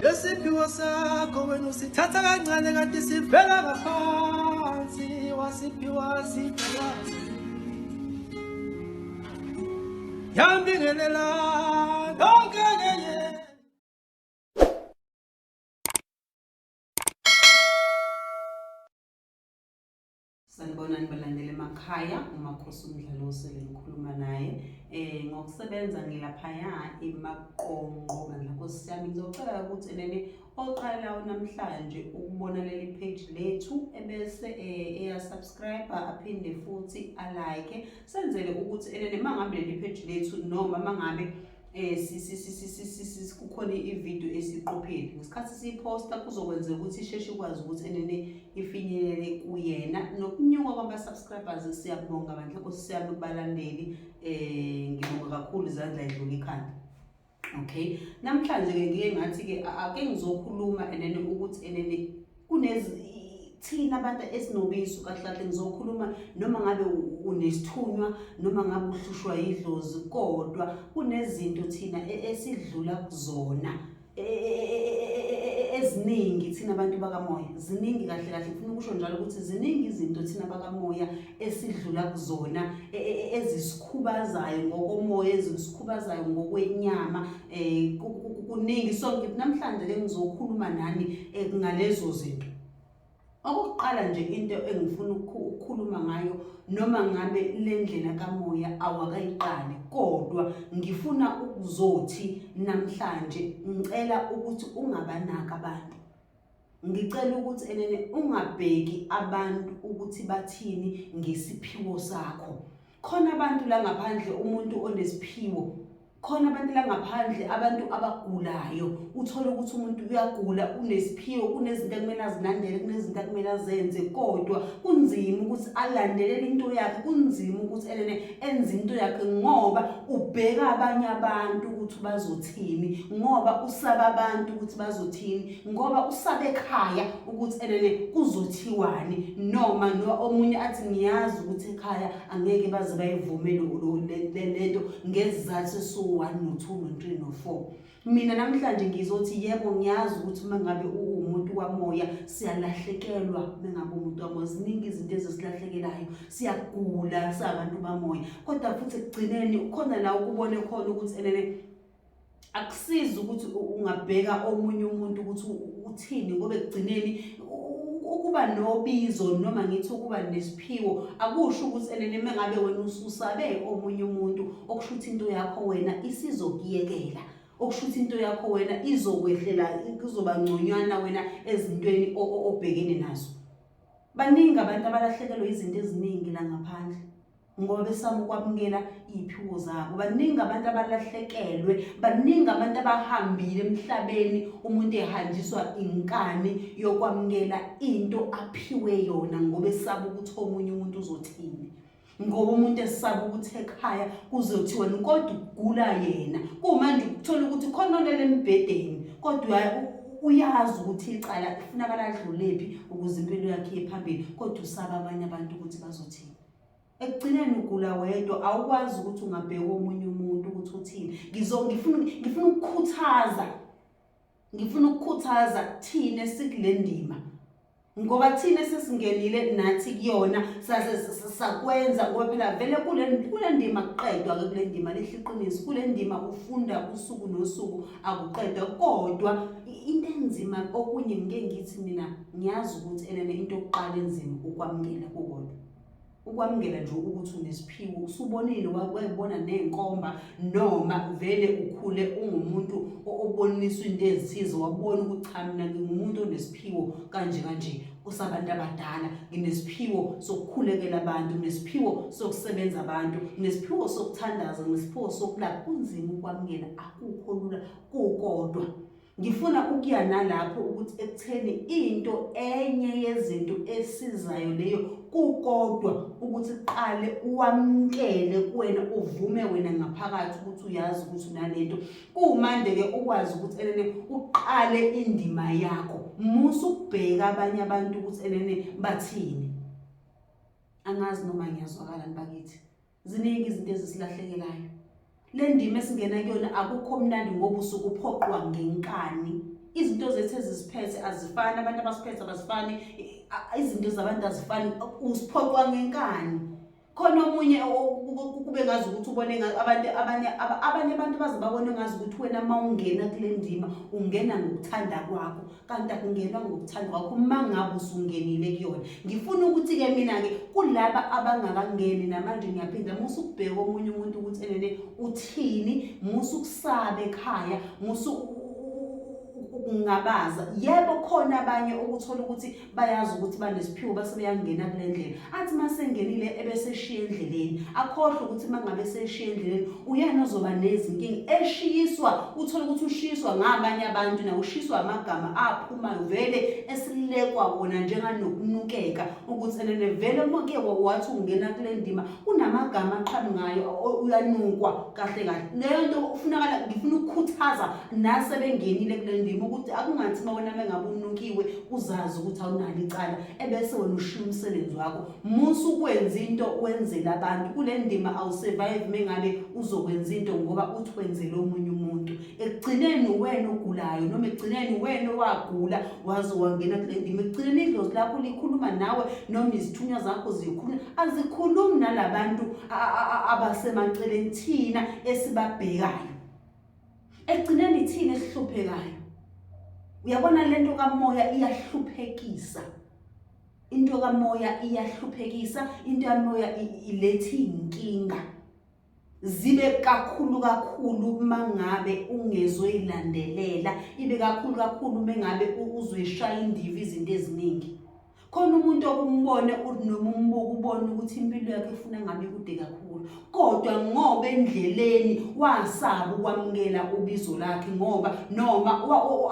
Lesiphiwo sakho wena usithatha kancane kanti sivela ngaphansi wasiphiwa sibhekazi yambingelela yonke ke. Sanibonani balandeli emakhaya, uMakhosi uMdlalose lengikhuluma naye. Ngokusebenza ngilaphaya eMaqonqo bandla Nkosi yami. Ngizocela ukuthi enene oqalayo namhlanje ukubona leli page lethu ebese eya subscribe aphinde futhi a like senzele ukuthi enene mangabe leli page lethu noma mangabe kukhona ividiyo esiqophile ngesikhathi siyiphosta kuzokwenzeka ukuthi isheshe ikwazi ukuthi enene ifinyelele kuyena nokunyuka kwama-subscribers. Siyabonga bandla Nkosi siyami kubalandeli, ngibonga kakhulu, izandla idlula ikhanda. Okay, namhlanje-ke ngike ngathi-ke ake ngizokhuluma enene ukuthi enene kunezi thina abantu esinobizo kahle kahle ngizokhuluma noma ngabe unesithunywa noma ngabe uhlushwa yidlozi, kodwa kunezinto thina esidlula kuzona eziningi thina abantu bakamoya. Ziningi kahle kahle, ngifuna ukusho njalo ukuthi ziningi izinto thina bakamoya esidlula kuzona ezisikhubazayo ngokomoya, ezisikhubazayo ngokwenyama. Kuningi, so namhlanje ke ngizokhuluma nani ngalezo zinto. Okokuqala nje into engifuna ukukhuluma ngayo, noma ngabe le ndlela kamoya awakayiqali, kodwa ngifuna ukuzothi namhlanje ngicela ukuthi ungabanaki abantu. Ngicela ukuthi enene ungabheki abantu ukuthi bathini ngesiphiwo sakho. Khona abantu la ngaphandle, umuntu onesiphiwo, khona abantu la ngaphandle, abantu abagulayo, uthole ukuthi umuntu uyagula, unesiphiwo, kunezinto ekumele azilandele, kunezinto ekumele azenze, kodwa kunzima ukuthi alandelele into yakhe, kunzima ukuthi enene enze into yakhe ngoba ubheka abanye abantu ukuthi bazothini, ngoba usaba abantu ukuthi bazothini, ngoba usaba ekhaya ukuthi enene kuzothiwani, noma omunye athi ngiyazi ukuthi ekhaya angeke baze bayivume lento ngezizathu esiwu-1 no-2 no-3 no-4. Mina namhlanje ngizothi yebo, ngiyazi ukuthi uma ngabe uwumuntu wamoya siyalahlekelwa. Uma ngabe umuntu wamoya, ziningi izinto ezisilahlekelayo, siyagula sabantu bamoya, kodwa futhi ekugcineni khona la ukubone khona ukuthi enene akusizi ukuthi ungabheka omunye umuntu ukuthi uthini, ngoba ekugcineni ukuba nobizo noma ngithi ukuba nesiphiwo akusho ukuthi enene uma ngabe wena ususabe omunye umuntu okusho ukuthi into yakho wena isizokuyekela, okusho ukuthi into yakho wena izokwehlela, kuzoba ngconywana wena ezintweni obhekene nazo. Baningi abantu abalahlekelwe izinto eziningi la ngaphandle ngoba besaba ukwamukela iy'phiwo zabo. Baningi abantu abalahlekelwe, baningi abantu abahambile emhlabeni, umuntu ehanjiswa inkani yokwamukela into aphiwe yona ngoba esaba ukuthi omunye umuntu uzothini, ngoba umuntu esaba ukuthi ekhaya kuzothiwani, kodwa ugula yena. Kumanje ukuthola ukuthi khona olele embhedeni, kodwa uyazi ukuthi icala kufunakala adlulephi ukuze impilo yakhe iye phambili, kodwa usaba abanye abantu ukuthi bazothini. Ekugcineni ugula wedwa, awukwazi ukuthi ungabheka omunye umuntu ukuthi uthini. Ngifuna ukukhuthaza, ngifuna ukukhuthaza thina esikule ndima, ngoba thina sesingenile nathi kuyona, sase sakwenza, ngoba phela vele kule ndima kuqedwa ke kule ndima, lihle iqiniso, kule ndima ufunda usuku nosuku, akuqedwa. Kodwa into enzima okunye ngike ngithi mina ngiyazi ukuthi enene into yokuqala enzima ukwamukela kukodwa, ukwamukela nje ukuthi unesiphiwo, usubonile, wayibona ney'nkomba, noma vele ukhule ungumuntu oboniswa into ezithize, wabona ukuthi cha, mina ngingumuntu onesiphiwo kanje kanje, kusabantu abadala nginesiphiwo sokukhulekela abantu, nginesiphiwo sokusebenza abantu, nginesiphiwo sokuthandaza, nginesiphiwo sokulapha. Kunzima ukwamukela, akukho lula kukodwa. Ngifuna ukuya nalapho ukuthi ekutheni into enye yezinto esizayo leyo kukodwa ukuthi qale uwamukele kuwena, uvume wena ngaphakathi ukuthi uyazi ukuthi unalento. Kumande-ke ukwazi ukuthi enene uqale indima yakho, musa ukubheka abanye abantu ukuthi enene bathini. Angazi noma ngiyazwakala nibakithi. Ziningi izinto ezisilahlekelayo. Le ndima esingena kuyona akukho mnandi ngoba usuke uphoqwa ngenkani. Izinto zethu ezisiphethe azifani, abantu abasiphethe abasifani, izinto zabantu azifani, usiphoqwa ngenkani. Khona omunye kube ngazi ukuthi ubone abantu abanye abanye abantu baze babone ngazi ukuthi wena uma ungena kule ndima ungena ngokuthanda kwakho kanti akungenwa ngokuthanda kwakho uma ngabe usungenile kuyona. Ngifuna ukuthi-ke mina-ke kulaba abangakangeni namanje ngiyaphinda musa ukubheka omunye umuntu ukuthi enene uthini, musa ukusaba ekhaya, musa ukungabaza. Yebo khona abanye okuthola ukuthi bayazi ukuthi banesiphiwo base beyangena kule ndlela athi uma sengenile ebese eshiya endleleni akhohlwe ukuthi uma ngabe seshiya endleleni uyena ozoba nezinkinga eshiyiswa uthole ukuthi ushiyiswa ngabanye abantu na ushiswa amagama aphumayo vele esilekwa wona njenganokunukeka ukuthi enene vele uma ke wathi ungena kule ndima kunamagama aqhamukayo uyanukwa kahle kahle leyo nto ufunakala ngifuna ukukhuthaza nasebengenile kule ndima ukuthi akungathi uma wena mengabe unukiwe uzazi ukuthi awunalo icala ebese wena ushiya umsebenzi wakho musa ukwenza into wenzela abantu kule ndima awusurvive mengabe uzokwenza into ngoba uthi wenzele omunye umuntu ekugcineni wena ogulayo noma ekugcineni wena owagula waze wangena kule ndima ekugcineni idlozi lakho likhuluma nawe noma izithunywa zakho zikhuluma azikhulumi nalabantu abasemaceleni thina esibabhekayo Ekugcineni ithini esihluphekayo? Uyabona lento kamoya iyahluphekisa. Into kamoya iyahluphekisa, into yamoya iletha inkinga. Zibe kakhulu kakhulu mangabe ungezoyilandelela, ibe kakhulu kakhulu mengabe uzoyishaya indiva izinto eziningi. Khona umuntu okumbone noma umbuka ubone ukuthi impilo yakhe ifuna ngabe kude kakhulu, kodwa ngoba endleleni wasaba ukwamukela ubizo lakhe ngoba noma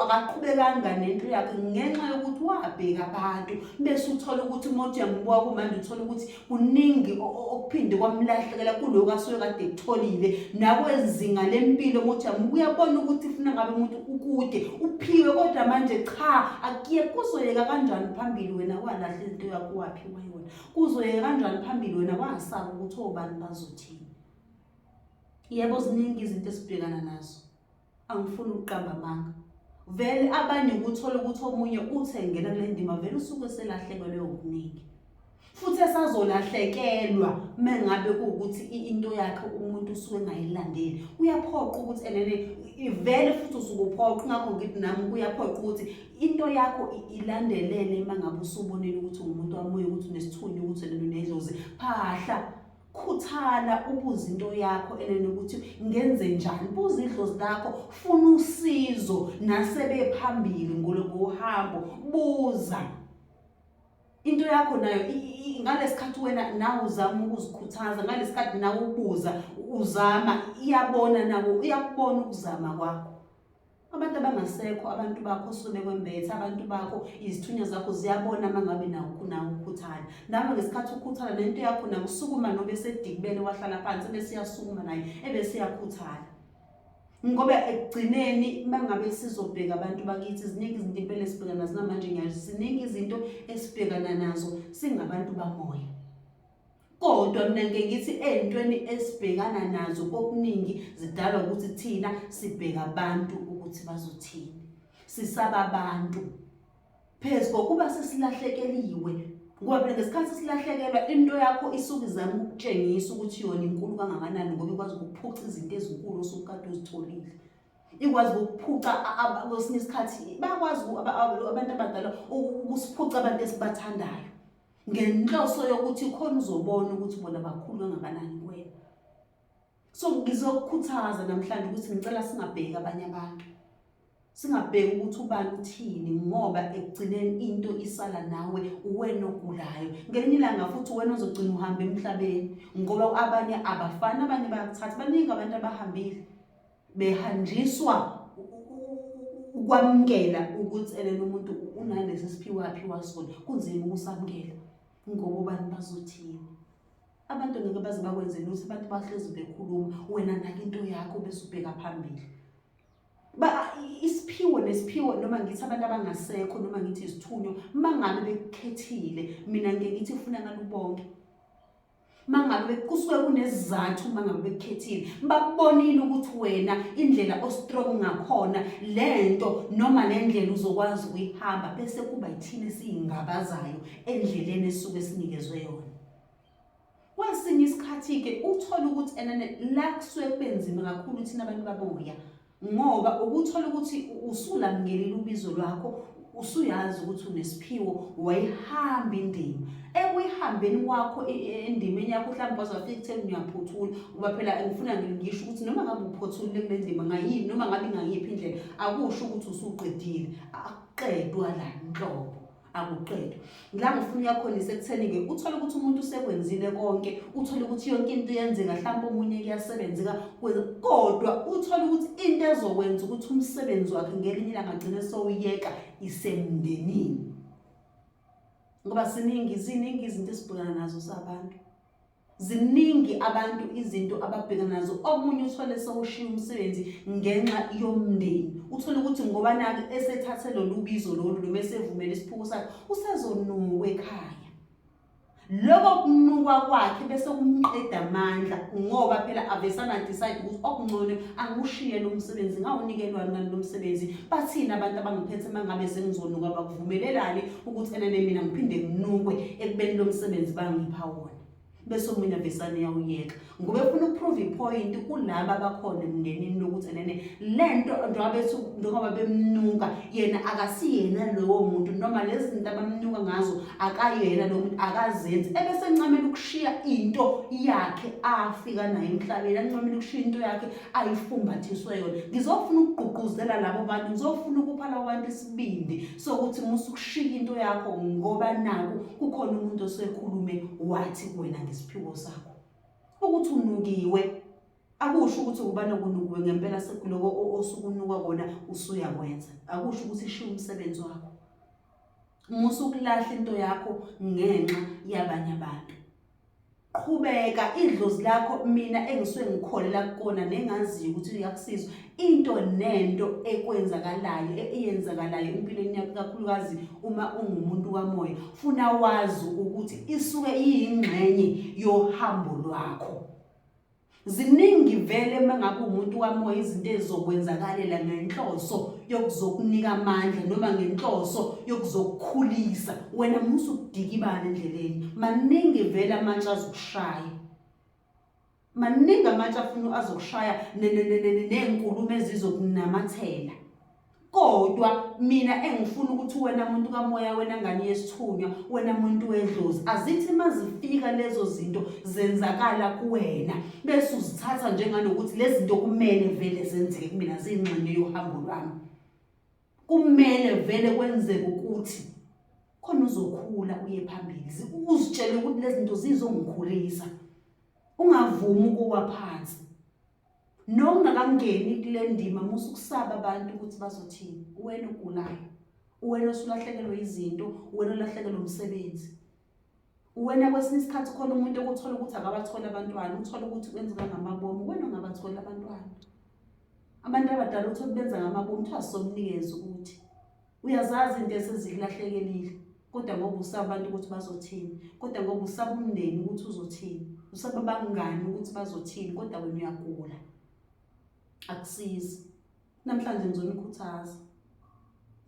akaqhubekanga nento yakhe ngenxa yokuthi wabheka abantu bese uthola ukuthi uma uthi uyambuka kumanje uthola ukuthi kuningi okuphinde kwamlahlekela kulokhu asuke kade ekutholile nakwezinga lempilo ukuthi uyabona ukuthi funa ngabe umuntu ukude uphiwe kodwa manje cha akuye kuzoyeka kanjani phambili wena walahla into yakho waphiwa yona kuzoyeka kanjani phambili wena wasaba ukuthi obani bazothini yebo ziningi izinto esibhekana nazo angifuni ukuqamba amanga vele abanye ukuthola ukuthi omunye uthe ngena kule ndima vele usuke selahlekelwe okuningi futhi esazolahlekelwa mengabe kuwukuthi into yakhe umuntu usuke engayilandeli uyaphoqa ukuthi enene ivele futhi usuke uphoqa ngakho ngithi nami kuyaphoqa ukuthi into yakho ilandelele uma ngabe usubonile ukuthi ungumuntu wamoya ukuthi unesithunywa ukuthi enene unedlozi phahla Khuthala ubuze into yakho enene ukuthi ngenze njani buza idlozi lakho funa usizo nasebephambili ngohambo buza into yakho nayo ngalesikhathi wena nawe uzama ukuzikhuthaza ngalesikhathi nawe ubuza uzama iyabona nabo uyakubona ukuzama kwakho Abantu abangasekho abantu bakho osuke bekwembethe abantu bakho izithunywa zakho ziyabona uma ngabe nawo nawe ukhuthala nawe ngesikhathi ukhuthala nento yakho nakusukuma nobe esedikibele wahlala phansi ebese iyasukuma naye ebese iyakhuthala ngoba ekugcineni uma ngabe sizobheka abantu bakithi ziningi izinto impela esibhekana nazo namanje ngiyazi ziningi izinto esibhekana nazo singabantu bamoya Kodwa mina ngike ngithi ey'ntweni esibhekana nazo kokuningi zidalwa ukuthi thina sibheka abantu ukuthi bazothini. Sisaba abantu. Phezu kokuba sesilahlekeliwe ngoba phela ngesikhathi silahlekelwa into yakho isuke izama ukutshengisa ukuthi yona inkulu kangakanani ngoba ikwazi ukuphuca izinto ezinkulu osuke kade uzitholile. Ikwazi ukuphuca kwesinye isikhathi bayakwazi abantu abadala ukusiphuca abantu esibathandayo. Ngenhloso yokuthi khona uzobona ukuthi bona bakhulu kangakanani kuwena. So ngizokukhuthaza namhlanje ukuthi ngicela singabheki abanye abantu. Singabheki ukuthi ubani uthini ngoba ekugcineni into isala nawe uwena ogulayo. Ngelinye ilanga futhi uwena ozogcina uhamba emhlabeni ngoba abanye abafani abanye bayakuthatha baningi abantu abahambile. behanjiswa ukwamukela ukuthi elena umuntu unalesi siphiwo aphiwa sona kunzima ukusamukela ngoba ubani bazothini abantu ngeke baze bakwenze lutho abantu bahlezi bekhuluma wena naka into yakho bese ubheka phambili ba isiphiwo nesiphiwo noma ngithi abantu abangasekho noma ngithi izithunywa mangabe bekukhethile mina ngeke ngithi ufuna ngalubonke. Mangabe kusuke kunesizathu mangabe bekukhethile, bakubonile ukuthi wena indlela ostrong ngakhona lento noma lendlela uzokwazi ukuyihamba, bese kuba yithina esiyingabazayo endleleni esuke sinikezwe yona. Kwesinye isikhathi-ke uthole ukuthi enene la kusuke kube nzima kakhulu thina abantu bamoya, ngoba ukuthola ukuthi usulamukelile ubizo lwakho, usuyazi ukuthi unesiphiwo, wayihamba indima. Ekuyihambeni kwakho endimeni yakho mhlawumbe waze wafika ekutheni uyaphothula, ngoba phela ngifuna ngisho ukuthi noma ngabe uphothulile kule ndima ngayini noma ngabe ingayiphi indlela, akusho ukuthi usuqedile, akuqedwa la nhlobo. Akuqedwa la ngifuna uya khona isekutheni-ke uthole ukuthi umuntu usekwenzile konke, uthole ukuthi yonke into iyenzeka, mhlawumpe omunye kuyasebenzeka, kodwa uthole ukuthi into ezokwenza ukuthi umsebenzi wakhe ngelinye ilanga agcine sewuyeka isemndenini. Ngoba ziningi ziningi izinto esibhekana nazo sabantu. Ziningi abantu izinto ababhekana nazo. Omunye uthole sewushiya umsebenzi ngenxa yomndeni. Uthole ukuthi ngoba naki esethathe lolu bizo lolu noma esevumele isiphuku sakhe, usezonukwa ekhaya. Lokho kunukwa kwakhe bese kumqeda amandla, ngoba phela avesana decide ukuthi okungcono angiwushiye lo msebenzi, ngawunikelwani ngani lo msebenzi. Bathini abantu abangiphethe uma ngabe sengizonuka, bakuvumelelani ukuthi enene mina ngiphinde nginukwe ekubeni lo msebenzi bangipha wona. Bese omunye avesane uyawuyeka ngoba efuna ukuprove ipoint kulaba abakhona emndenini lokuthi enene lento njengoba bethi njengoba bemnuka yena akasiyena lowo muntu, noma lezi zinto abamnuka ngazo akayena lo muntu, akazenzi. Ebese encamela ukushiya into yakhe afika nayo emhlabeni, ancamela ukushiya into yakhe ayifumbathiswe yona. Ngizofuna ukugqugquzela labo bantu, ngizofuna ukupha labo bantu isibindi sokuthi musa ukushiya into yakho ngoba naku kukhona umuntu osekhulume wathi kuwena ngesiphiwo sakho. Ukuthi unukiwe akusho ukuthi ubana kunukiwe ngempela sekuloko osukunuka kona usuyakwenza, akusho ukuthi shiya umsebenzi wakho. Musa ukulahla into yakho ngenxa yabanye abantu. Qhubeka idlozi lakho, mina engisuke ngikholela kukona nengaziyo ukuthi liyakusiza into nento ekwenzakalayo eyenzakalayo empilweni yakho, kakhulukazi uma ungumuntu kamoya, funa wazi ukuthi isuke iyingxenye yohambo lwakho. Ziningi vele uma ngabe uwumuntu kamoya izinto ezizokwenzakalela ngenhloso yokuzokunika amandla noma ngenhloso yokuzokukhulisa wena, musa ukudikibala endleleni. Maningi vele amatshe azokushaya, maningi amatshe afuna azokushaya ney'nkulumo ezizokunamathela. Kodwa mina engifuna ukuthi wena muntu kamoya, wena ngane yesithunywa, wena muntu wedlozi, azithi mazifika lezo zinto zenzakala kuwena bese uzithatha njenganokuthi lezi zinto kumele vele zenzeke kumina, ziyingxenye yohambo lwami. Kumele vele kwenzeke ukuthi khona uzokhula uye phambili, uzitshele ukuthi lezi zinto zizongikhulisa, ungavumi ukuwa phansi. Nokungakangeni kule ndima, musa ukusaba abantu ukuthi bazothini. Uwena ogulayo, uwena osulahlekelwe izinto, uwena olahlekelwe umsebenzi, uwena kwesinye isikhathi khona umuntu okuthola ukuthi akabatholi abantwana, uthole ukuthi kwenzeka ngamabomu, uwena ongabatholi abantwana. Abantu abadala uthole benza ngamabomu, kuthiwa somnikeza ukuthi uyazazi into esezikulahlekelile, kodwa ngoba usaba abantu ukuthi bazothini, kodwa ngoba usaba umndeni ukuthi uzothini, usaba abangani ukuthi bazothini, kodwa wena uyagula, akusizi. Namhlanje ngizonikhuthaza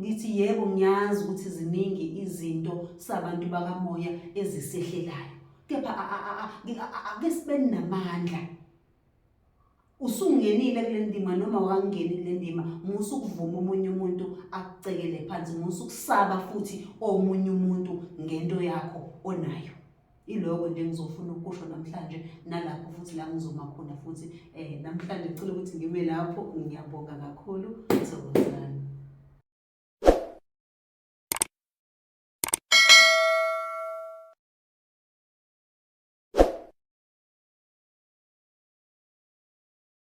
ngithi yebo, ngiyazi ukuthi ziningi izinto sabantu bakamoya ezisehlelayo, kepha ake sibe namandla. Usungenile kule ndima noma wangeni kule ndima, musa ukuvuma omunye umuntu akucekele phansi, musa ukusaba futhi omunye umuntu ngento yakho onayo. Iloko nje engizofuna ukusho namhlanje, nalapho futhi la ngizoma khona futhi namhlanje ngicela ukuthi ngime lapho. Ngiyabonga kakhulu.